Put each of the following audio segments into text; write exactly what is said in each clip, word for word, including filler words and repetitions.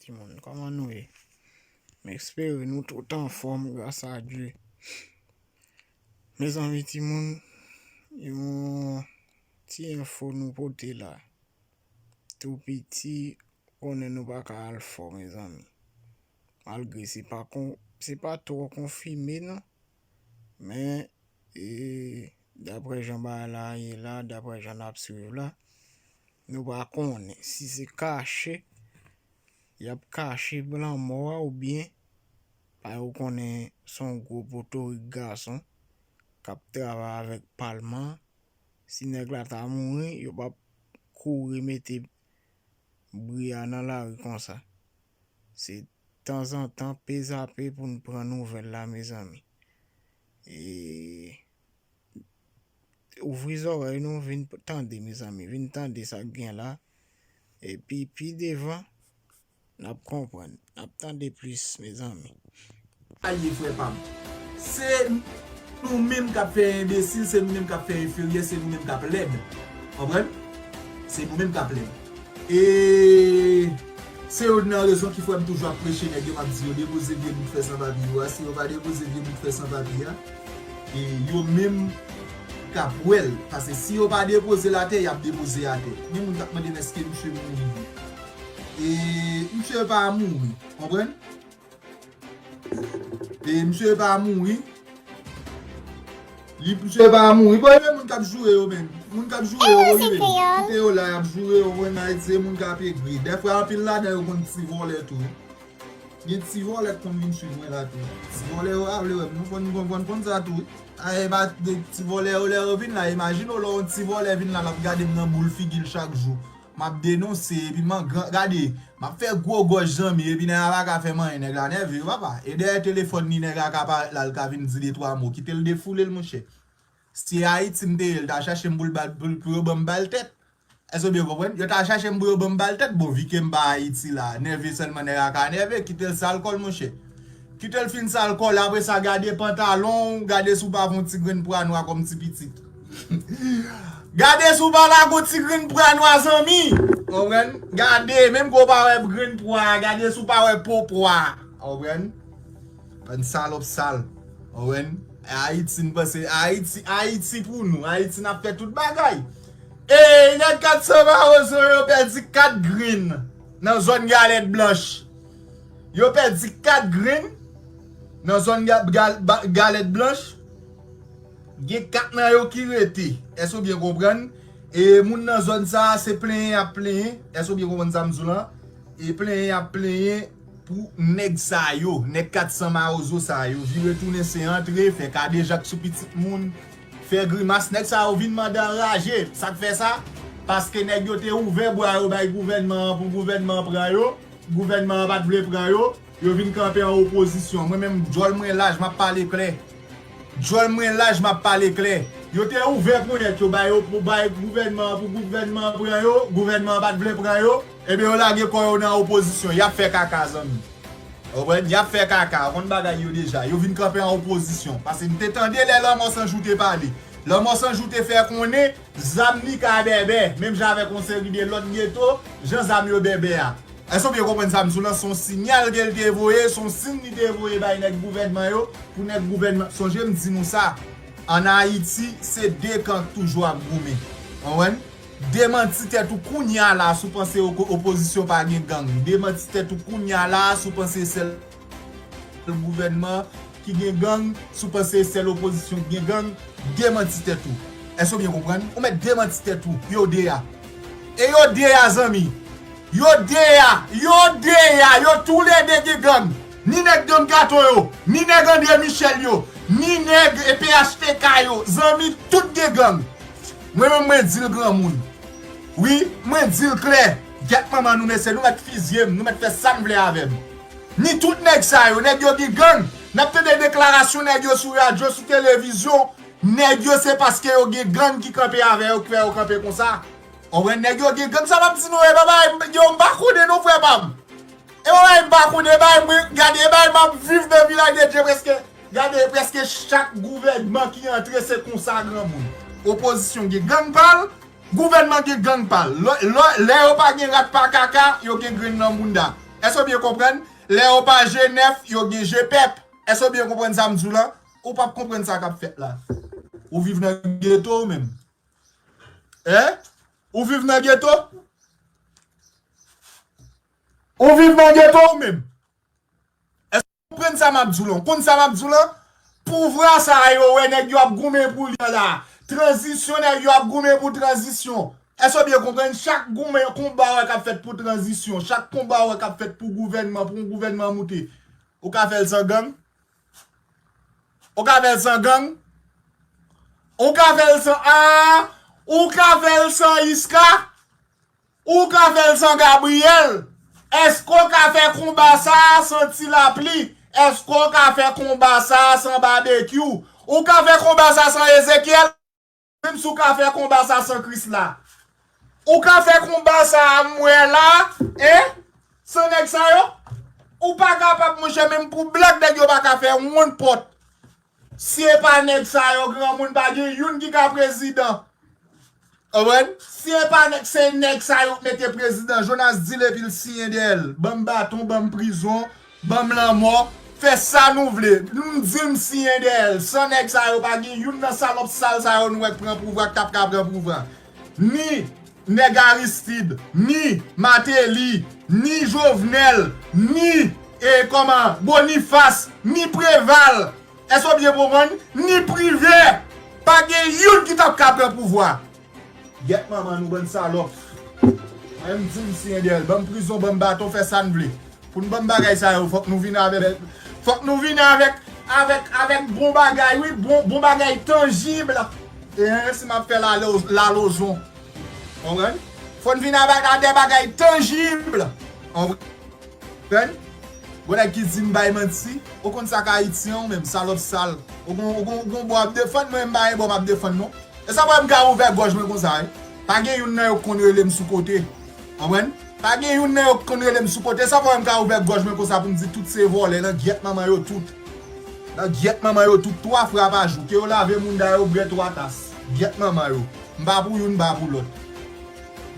Timoun, kòman nou ye? M espere nou tout anfòm, gras a Dye. Mezanmi, timoun, yon ti enfo nou pote la. Tou piti, konnen nou pa ka al fò, mezanmi. Malgre se pa kon, se pa twò konfime, non. Men, e, daprè jan bagay la ye la, daprè jan n ap swiv la, nou pa konnen si se kache, y ap kache lanmò a oubyen pa yo konnen se yon gwo potorik gason k ap travay avèk palman an. Si nèg la ta mouri, yo p ap kouri mete bri a nan lari konsa. Se tanzantan, pezape pou n pran nouvèl la, mezanmi. E, ouvri zòrèy nou, vin tande, mezanmi. Vin tande sa k gen la. Epi, pi devan, n ap konprann. N ap tande plis, mezanmi. Aye, frè pa m. Se nou menm k ap fè enbesil, se nou menm k ap fè enferyè, se nou menm k ap lèd. Konprann? Se nou menm k ap lèd. E se youn nan rezon ki fè m toujou ap preche nèg yo, m ap di yo depoze vye bout fè san papye yo a. Si yo pa depoze vye bout fè san papye a, e yo menm k ap wè l. Paske si yo pa depoze l atè, y ap depoze atè. Gen moun k ap mande m èske misye mouri vre. E misye pa mouri. Konprann? E misye pa mouri. Li, misye pa mouri. Bon, e moun k ap joure yo menm. Moun k ap joure yo, wi, men. Kite yo la, y ap joure yo, konn Ayiti, se moun k ap egri. Dèfwa, anpil ladan yo konn ti vòlè tou, wi. Gen ti vòlè k konn vin swiv mwen la tou. Ti vòlè yo pa vle wè m, nou konn, konn, konn, konn sa tou, wi. A, e pa de ti vòlè yo, lè yo vin la, imajine w lè yon ti vòlè vin la, l ap gade m nan boul figi l chak jou. M ap denonse, epi m an gran, gade, m ap fè gwo gòj zanmi, epi nèg la pa ka fè m anyen, nèg la nève wi papa. E dèyè telefòn li nèg la ka parèt la, l ka vin di de twa mo. Kite l defoule l, monchè. Si Ayiti m te ye, l ta chache m pou l ba, pou, pou yo ban m bal tèt. Èske w byen konprann? Yo ta chache m pou yo ban m bal tèt. Bon, vi ke m pa Ayiti la, nève sèlman nèg la ka nève, kite l sal kò l, monchè. Kite l fin sal kò l, apre sa gade pantalon w, gade si w pa gon ti grenn pwa nwa kòm ti pitit. Gade si w pa lage yon ti grenn pwa nwa, zanmi. Konprann? Gade, menm ke w pa wè grenn pwa a, gade si w pa wè po pwa a. Konprann? Bann salòp sal. Konprann? Ayiti, n panse Ayiti, Ayiti pou nou. Ayiti, n ap fè tout bagay. E nèg kat san Mawozo yo pèdi kat grenn nan zòn Galèt Blanch. Yo pèdi kat grenn nan zòn ga, ga, ba, Galèt Blanch. Gen kat nan yo ki rete. Èske w byen konprann? E moun nan zòn sa a, se plenyen y ap plenyen. Èske w byen konprann sa m di w lan? E plenyen y ap plenyen pou nèg sa yo, nèg kat san Mawozo sa yo. Vire tounen se antre, fè kadejak sou pitit moun, fè grimas. Nèg sa yo vin mande anraje. Sa k fè sa? Paske nèg yo te ouvè bra yo bay gouvènman an pou gouvènman an pran yo. Gouvènman an pa t vle pran yo. Yo vin kanpe an opozisyon. Mwen menm, djòl mwen laj, m ap pale klè. Djòl mwen laj, m ap pale klè. Yo te ouvè ponyèt yo bay yo pou bay gouvènman an, pou gouvènman an pran yo. Gouvènman an pa t vle pran yo. Ebyen, yo lage kò yo nan opozisyon. Y ap fè kaka, zanmi. Ou konprann? Y ap fè kaka. Ou konn bagay yo deja. Yo vin kanpe an opozisyon. Paske m te tande lè Lanmò San Jou te pale. Lanmò San Jou te fè konnen zam li ka bèbè, menm jan avèk yon seri de lòt geto, jan zam yo bèbè a. Èske w byen konprann sa m di w lan? Se yon siyal ke l te voye, se yon siy li te voye bay nèg gouvènman yo, pou nèg gouvènman. Sonje m di nou sa, ann Ayiti, se de kan k toujou ap goumen. Ou konprann? Demanti tèt ou kounye a la si w panse opo, opozisyon pa gen gang. Demanti tèt ou kounye a la si w panse sèl gouvènman ki gen gang, si w panse sèl opozisyon ki gen gang, demanti tèt ou. Èske w byen konprann? Ou mèt demanti tèt ou, yo de a. E yo de a, zanmi. Yo de a, yo de a, yo toulede gen gang. Ni nèg gang Kato yo, ni nèg André Michel yo, ni nèg P H T K yo, zanmi, tout gen gang. Mwen menm, mwen di l granmoun. Wi, mwen di l klè. Gyèt manman nou, mesye, nou mèt fizye m, nou mèt fè sa n vle avè m. Ni tout nèg sa yo, nèg yo gen gang. N ap tande deklarasyon nèg yo sou radyo, sou televizyon. Nèg yo se paske yo gen gang ki kanpe avè yo, ki fè yo kanpe konsa. Ou konprann? Nèg yo gen gang, sa m ap di nou, e pa bagay, yo, m pa konnen non, frè pa m. E pa bagay m pa konnen, e bagay mwen, gade, e bagay m ap viv nan Vilaj de Dye prèske, gade, prèske chak gouvènman ki antre, se konsa, granmoun. Opozisyon gen gang pa l, gouvènman gen gang pa l. Lè, lè, lè yo pa gen rat pa kaka, yo gen grenn nan bounda. Èske w byen konprann? Lè yo pa G nèf, yo gen G pèp. Èske w byen konprann sa m di w la? Ou p ap konprann sa k ap fèt la. Ou viv nan geto ou menm? Hein? Ou viv nan geto? Ou viv nan geto ou menm? Èske w konprann sa m ap di w lan? Konn sa m ap di w lan? Pouvwa sa a yo wè nèg yo ap goumen pou li an la. Tranzisyon, nèg yo ap goumen pou tranzisyon. Èske w byen konprann? Chak goumen, konba w wè k ap fèt pou tranzisyon. Chak konba w wè k ap fèt pou gouvènman, pou yon gouvènman moute. Ou ka fè l san gang? Ou ka fè l san gang? Ou ka fè l san a? Ou ka fè l san Iska? Ou ka fè l san Gabriel? Èske w ka fè konba sa a san Ti Lapli? Èske w ka fè konba sa a san Babekyou? Ou ka fè konba sa a san Ezekyèl? Menm si w ka fè konba sa a san Krisla. Ou ka fè konba sa a m wè la, en? San nèg sa yo? Ou pa kapab, monchè, menm pou blag nèg yo pa ka fè yon pòt. Si e pa nèg sa yo, granmoun, pa gen youn ki ka prezidan. Konprann? Si e pa nèg, se nèg sa yo k mete prezidan. Jonas di l epi l siyen dèyè l. Ban m baton, ban m prizon, ban m lanmò. Fè sa nou vle. Nou di m siyen dèyè l. San nèg sa yo, pa gen youn nan salòp sal sa yo nou wè k pran pouvwa, k t ap ka pran pouvwa. Ni nèg Aristide, ni Martelly, ni Jovenel, ni, e, kòman, Boniface, ni Préval. Èske w byen konprann? Ni Privé. Pa gen youn ki t ap ka pran pouvwa. Gyèt manman nou, bann salòp. Mwen m di m siyen dèyè l. Ban m prizon, ban m baton, fè sa n vle. Pou n ban m bagay sa yo, fòk nou vin avèk, fòk nou vin avèk, avèk, avèk bon bagay, wi, bon, bon bagay tanjib. E, si m ap fè lalo-, lalozon. Konprann? Fò n vin avèk a de bagay tanjib. Konprann? Konprann? Gon nèg ki di m bay manti. Ou konn sa k Ayiti an, ou menm, salòp sal. Ou gon, ou gon, ou gon bò ap defann, mwen m pa gen bò m ap defann, non. E sa fè m ka ouvè gòj mwen konsa, wi. Pa gen youn nan yo k konn rele m sou kote. Konprann? Pa gen youn nan yo k konn rele m sou kote. Sa fè m ka ouvè gòj mwen konsa pou m di tout se vòlè, nan gyèt manman yo tout. Nan gyèt manman yo tout, twa frap a jou. Ke yo lave mounda yo, bwè twa tas. Gyèt manman yo. M pa pou youn, m pa pou lòt.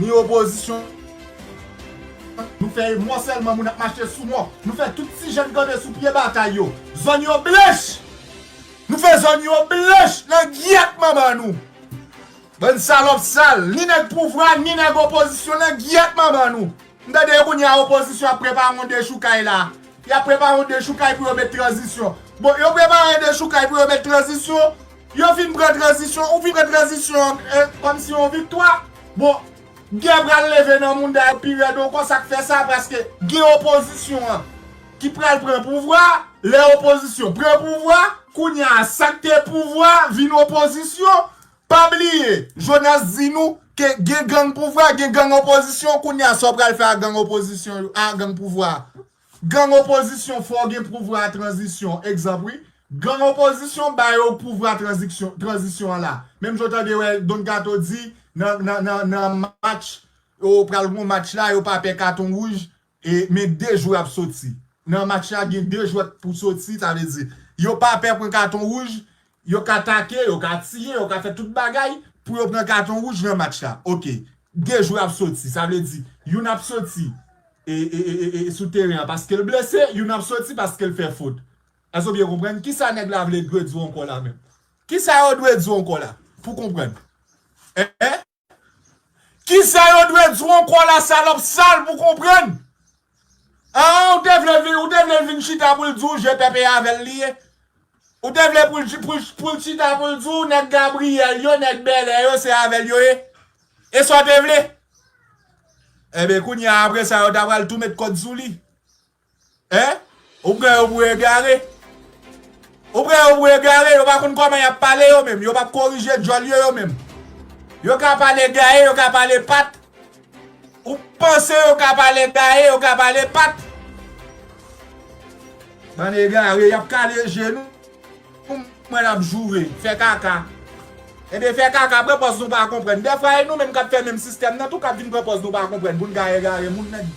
Ni opozisyon. Nou fè mò sèlman, moun ap mache sou mò. Nou fè tout ti jèn kanpe sou pye batay yo. Zòn yo blanch. Nou fè zòn yo blanch nan gyèt manman nou. Bann salòp sal, ni nèg pouvwa, ni nèg opozisyon nan gyèt manman nou. M tande yo kounye a opozisyon ap prepare yon dechoukay la. Y ap prepare yon dechoukay pou yo met tranzisyon. Bon, yo prepare yon dechoukay pou yo met tranzisyon. Yo fin pran tranzisyon, ou fin pran tranzisyon, e, kòmsi yon viktwa. Bon, gè pral leve nan mounda yo pi rèd ankò, sa k fè sa, paske gen opozisyon an ki pral pran pouvwa, lè opozisyon pran pouvwa, kounye a sa k te pouvwa vin opozisyon. Pa bliye, Jonas di nou ke gen gang pouvwa, gen gang opozisyon, kounye a sa w pral fè ak gang opozisyon yo, a gang pouvwa a? Gang opozisyon fè w gen pouvwa a tranzisyon, egzanp wi. Gang opozisyon ba yo pouvwa tranzisyon, tranzisyon an la. Menm jan w tande wè Don Kato di nan, nan, nan, nan match, yo pral gon match la, yo pa pè katon wouj, e, men de jwè ap soti. Nan match la, gen de jwè k pou soti, sa vle di, yo pa pè pran katon wouj, yo ka take, yo ka tiye, yo ka fè tout bagay pou yo pran katon wouj nan match la. Oke. De jwè ap soti, sa vle di, youn ap soti e, e, e, e, e, sou teren an paske l blese, youn ap soti paske l fè fot. Èske w byen konprann? Kisa nèg la vle dwe di w ankò la menm? Kisa yo dwe di w ankò la? Pou konprann. Hein? Kisa yo dwe di w ankò la, salòp sal, pou konprann? Ah, ou te vle vin, ou te vle vin chita pou l di w je pèp e avè l li ye? Ou te vle pou l, pou, pou l chita pou l di w nèg Gabriyèl yo, nèg Bèlè yo, se avè l yo ye? E sa w te vle? Enben, kounye a, apre sa, yo ta pral tou met kòd sou li. Hein? Ou pran yo pou egare? Ou pran yo pou egare? Yo pa konn kòman y ap pale yo menm. Yo p ap korije djòl yo, yo menm. Yo ka pale gaye, yo ka pale pat. Ou panse yo ka pale gaye, yo ka pale pat? Bann egare, y ap kale je nou. Mwen ap joure, fè kaka. Ebyen, fè kaka, pran pòz nou pa konprann. Dèfwa, e nou menm k ap fè menm sistèm nan tou k ap vin pran pòz nou pa konprann. Pou n ka egare moun nan.